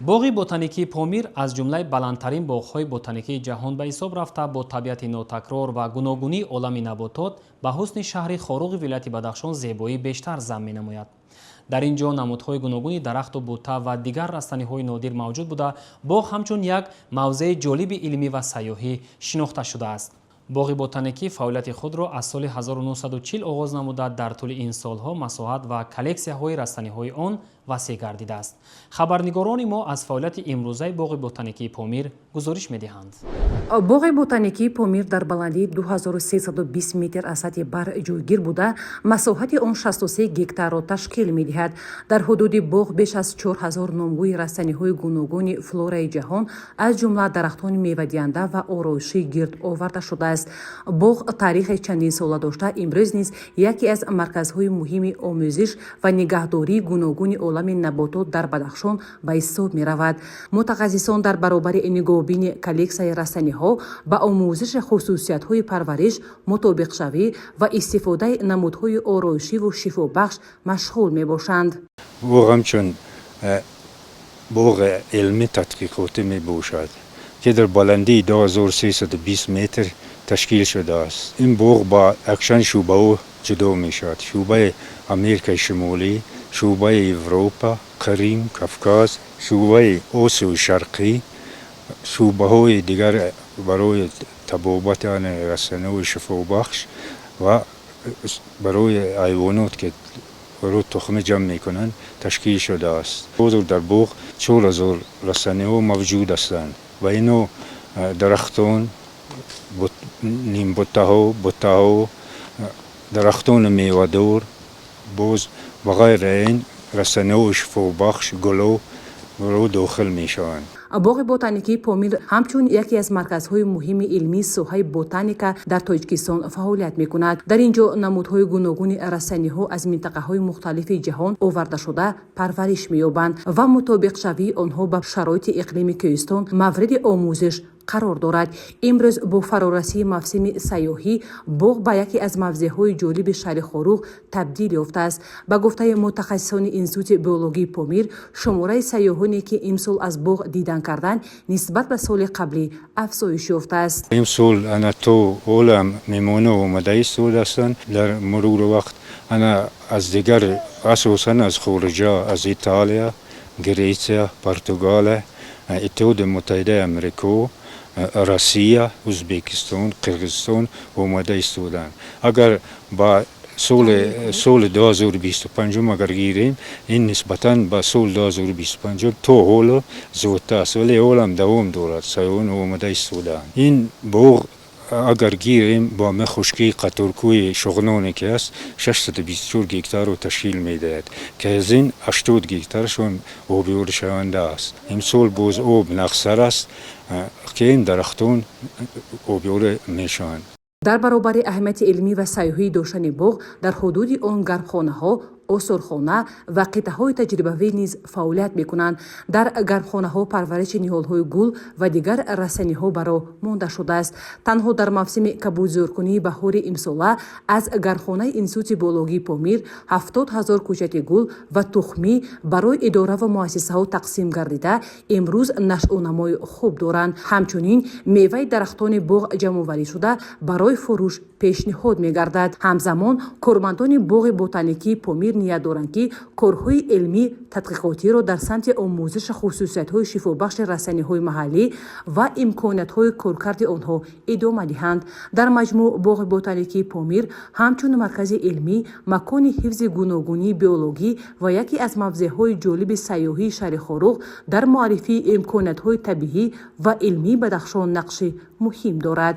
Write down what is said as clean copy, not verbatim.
Боғи ботаникии Помир аз ҷумлаи баландтарин боғҳои ботаникии ҷаҳон ба ҳисоб рафта, бо табиати нотакрор ва гуногунии олами наботот ба ҳусни шаҳри Хоруғи вилояти Бадахшон зебоӣ бештар зам менамояд. Дар ин ҷо намудҳои гуногуни дарахту бута ва дигар растаниҳои нодир мавҷуд буда, боғ ҳамчун як мавзеи ҷолиби илмӣ ва сайёҳӣ шинохта шудааст. Боғи ботаникӣ фаъолияти худро аз соли 1940 оғоз намуда, дар тӯли ин солҳо масоҳат ва коллексияҳои растаниҳои он васеъ гардидааст. Хабарнигорони мо аз фаъолияти имрӯзаи боғи ботаникии Помир гузориш медиҳанд. Боғи ботаникии Помир дар баландии 2320 метр аз сатҳи баҳр ҷойгир буда, масоҳати он 63 гектарро ташкил медиҳад. Дар ҳудуди боғ беш аз 4000 номгӯи растаниҳои гуногуни флораи ҷаҳон, аз ҷумла дарахтони мевадиҳанда ва ороишӣ гирд оварда шудааст. Боғ таърихи чандинсола дошта, имрӯз низ яке аз марказҳои муҳими омӯзиш ва нигаҳдории гуногуни олами наботот дар Бадахшон ба ҳисоб меравад. Мутахассисон дар баробари нигоҳубини коллексияи растаниҳо ба омӯзиши хусусиятҳои парвариш, мутобиқшавӣ ва истифодаи намудҳои ороишиву шифобахш машғул мебошанд. Боғ ҳамчун боғи илмӣ тадқиқотӣ мебошад, ки дар баландии 2320 метр ташкил шудааст. Ин боғ ба якчанд шӯъбаҳо ҷудо мешавад: шӯъбаи Америкаи Шимолӣ, шӯъбаи Европа, Қрим, Кавказ, шӯъбаи Осиёи Шарқӣ, шӯъбаҳои дигар барои табобат, яъне растаниҳои шифобахш, ва барои ҳайвонот, ки барои тухмӣ ҷамъ мекунанд, ташкил шудааст. Ҳозир дар боғ 4000 растаниҳо мавҷуд ҳастанд ва ино дарахтон, нимбуттаҳо, буттаҳо, дарахтони мевадор, боз ба ғайри ин растаниҳои шифобахш, гуло дохил мешаванд. Боғи ботаникии Помир ҳамчун яке аз марказҳои муҳими илмии соҳаи ботаника дар Тоҷикистон фаъолият мекунад. Дар ин ҷо намудҳои гуногуни растаниҳо аз минтақаҳои мухталифи ҷаҳон оварда шуда, парвариш меёбанд ва мутобиқшавии онҳо ба шароити иқлими кӯҳистон мавриди омӯзиш қарор дорад. Имрӯз бо фарорасии мавсими сайёҳӣ боғ ба яке аз мавзеъҳои ҷолиби шаҳри Хоруғ табдил ёфтааст. Ба гуфтаи мутахассисони Институти биологии Помир, шумораи сайёҳоне, ки имсол аз боғ дидан карданд, нисбат ба соли қаблӣ афзоиш ёфтааст. Имсол ана то ҳолам меҳмоно омада истодаастанд. Дар мурури вақт ана аз дигар, асосан аз хориҷа, аз Италия, Гретсия, Португалия, Иттиҳоди Муттаҳидаи Амрико, Россия, Ӯзбекистон, Қирғизистон омада истодаанд. Агар ба соли 2025 агар гирем, ин нисбатан ба соли 2025 то ҳоло зиёдтар аст, вале ҳолам давом дорад, сайёҳон омада истодаанд. Ин боғ агар гирем, бо ҳама хушкии Қаторкӯи Шуғноне ки аст, 624 гектарро ташкил медиҳад, ки аз ин 80 гектарашон обёришаванда аст. Имсол боз об нақсар аст, ки ин дарахтон обёрӣ мешаванд. Дар баробари аҳамияти илмӣ ва сайёҳӣ доштани боғ, дар ҳудуди он гармхонаҳо, осорхона ва қитъаҳои таҷрибавӣ низ фаъолият мекунанд. Дар гармхонаҳо парвариши ниҳолҳои гул ва дигар растаниҳо ба роҳ монда шудааст. Танҳо дар мавсими кабудзоркунии баҳори имсола аз гармхонаи Институти биологии Помир 70 000 кӯчати гул ва тухмӣ барои идора ва муассисаҳо тақсим гардида, имрӯз нашъунамои хуб доранд. Ҳамчунин меваи дарахтони боғ ҷамъоварӣ шуда, барои фурӯш пешниҳод мегардад. Ҳамзамон кормандони боғи ботаникии Помир ният доранд, ки корҳои илмӣ тадқиқотиро дар самти омӯзиши хусусиятҳои шифобахши растаниҳои маҳаллӣ ва имкониятҳои коркарди онҳо идома диҳанд. Дар маҷмӯъ, боғи ботаникии Помир ҳамчун маркази илмӣ, макони ҳифзи гуногунии биологӣ ва яке аз мавзеъҳои ҷолиби сайёҳии шаҳри Хоруғ дар муаррифии имкониятҳои табиӣ ва илмии Бадахшон нақши муҳим дорад.